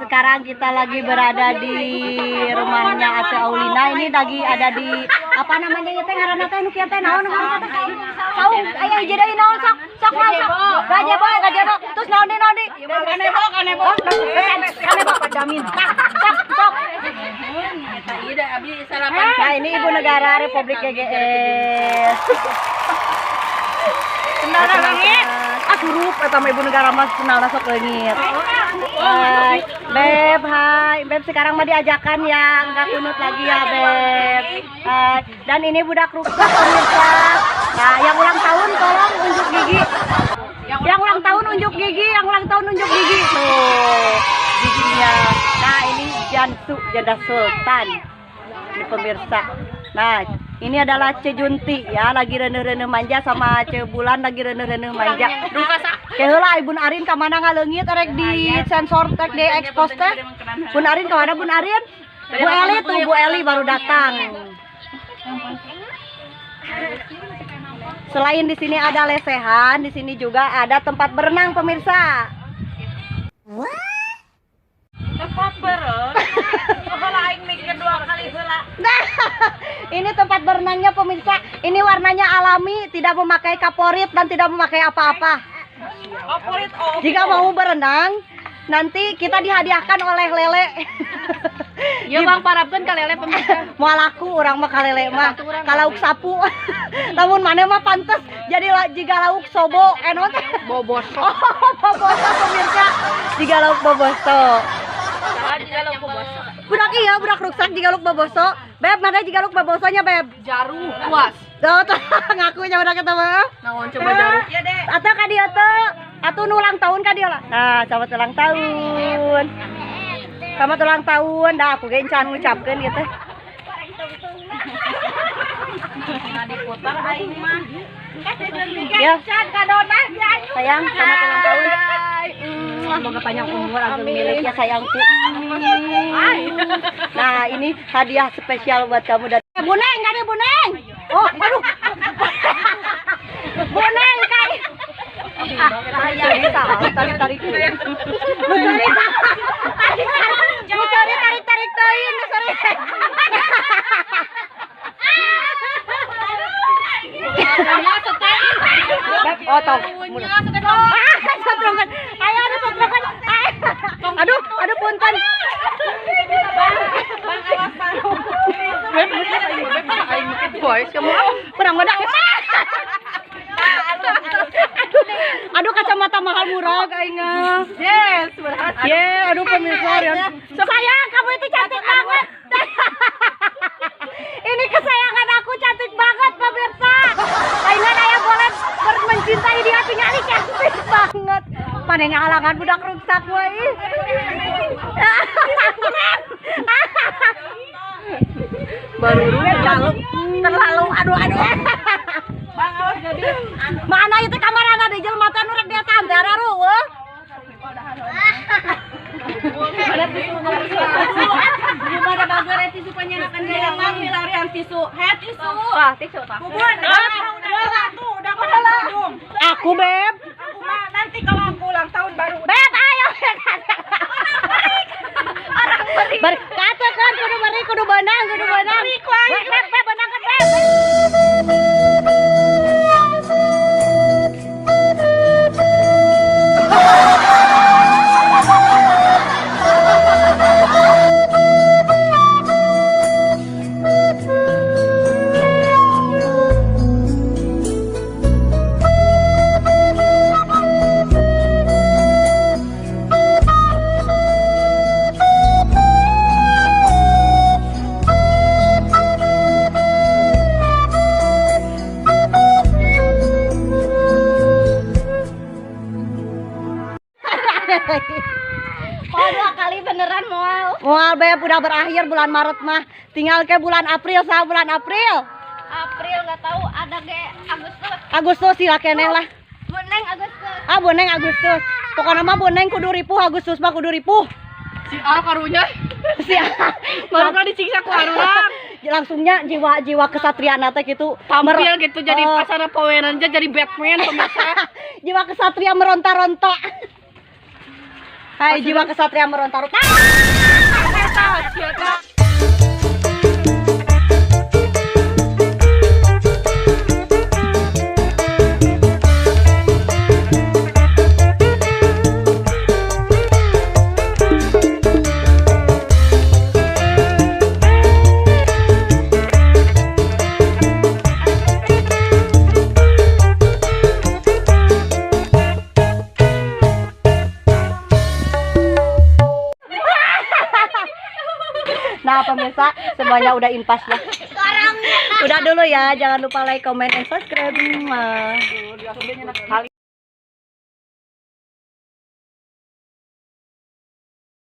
Sekarang kita lagi berada di rumahnya Ate Aulina. Ini lagi ada di apa namanya ya teh, ngaranna teh nu kieu teh naon ngaranna teh? Saung aya hiji deui naon sok sok naon sok. Gajebo gajebo. Terus naon deui naon deui? Kanebo kanebo. Kanebo padamin. Sok sok. Nah, ini Ibu Negara Republik GGS. Sendal leungit. Ah, surup eta mah Ibu Negara mah sendalna sok leungit. Hai, Beb, hai. Beb sekarang mah diajakan ya, nggak kunut lagi ya, Beb. Hai. Dan ini budak ruksak pemirsa. Nah, yang ulang tahun tolong unjuk gigi. Yang ulang tahun unjuk gigi, yang ulang tahun unjuk gigi. Tuh, giginya. Nah, ini Jansu, Janda Sultan. Ini pemirsa. Nah, ini adalah Ce Junti ya, lagi reuneuh-reuneuh manja sama Ce Bulan lagi reuneuh-reuneuh manja. Ke heula Bun Arin ka mana ngaleungit rek di sensor teh di expose teh. Bun Arin ka mana Bun Arin? Bu Eli tuh, Bu Eli baru datang. Selain di sini ada lesehan, di sini juga ada tempat berenang pemirsa. Tempat berenang. Heula aing mikir dua kali heula. Nah, ini tempat berenangnya pemirsa. Ini warnanya alami, tidak memakai kaporit dan tidak memakai apa-apa. Kaporit oh. Jika mau berenang, nanti kita dihadiahkan oleh lele. Ya bang parapkeun ka lele pemirsa. Moal laku urang mah ka lele mah, ka lauk sapu. Lamun maneh mah pantes jadi jiga lauk sobo eno teh. Boboso. Oh, boboso pemirsa. Jiga lauk boboso. Jiga lauk boboso. Budak iya, budak ruksak jiga lauk boboso. Beb, mana jiga lauk bobosonya, Beb? Jaruh puas. Tuh, tuh, ngakunya udah ketemu. Naon coba jaruh. Ya deh. Atau ka dieu teh, atuh nu ulang tahun ka dieu lah. Nah, selamat ulang tahun. Selamat ulang tahun. Dah aku ge encan ngucapkeun ieu teh. Nah diputar aing mah. Ya. Sayang, selamat ulang tahun. Semoga panjang umur, ageng milik ya sayangku. Nah, ini hadiah spesial buat kamu dari Buneng, ada Buneng. Oh, aduh. Buneng kai. Tarik tarik. Musari tarik tarik teuing, musari. Oh, tau. Ah, sotrongan. Ayo, aduh sotrongan. Aduh, aduh punten. Bang awas bang. Aing mikir voice kamu. Kurang goda. Aduh, aduh kacamata mahal murah aing. Yes, berhasil. Ye, aduh pemirsa ya. Sayang, kamu itu cantik banget. Ini kesayangan aku cantik banget pemirsa. Saingan ayah boleh mencintai dia tinggal cantik banget. Mana ngalangan budak ruksak mah ih. Baru terlalu terlalu aduh aduh. Bang awas jadi. Mana itu kamarana di jelema teh nu rek dia tandar eueuh. Gimana bager tisu penyenakan dia bang milarian tisu. He tisu. Wah, tisu tah. Bubun, udah tuh, udah udah. Aku Beb. Aku mah nanti kalau aku ulang tahun baru. Beb ayo. Orang beri. Beri kata kan kudu beri kudu benang kudu benang. Beb beb benang kan beb. Oh, dua kali beneran moal. Moal Beb udah berakhir bulan Maret mah. Tinggal ke bulan April, sah bulan April. April nggak tahu ada ge Agustus. Agustus sila keneh lah. Boneng Agustus. Ah boneng Agustus. Pokoknya mah boneng kudu ripuh Agustus mah kudu ripuh. Si Al karunya. Si Al. Baru disiksa ku arurang. Langsungnya jiwa-jiwa kesatriaan teh gitu tampil gitu jadi pasar Power Ranger jadi Batman pemirsa. Jiwa kesatria meronta-ronta. Hai jiwa kesatria meronta-ronta. Nah pemirsa, semuanya udah impas ya. Udah dulu ya, jangan lupa like, comment, and subscribe. Mwah.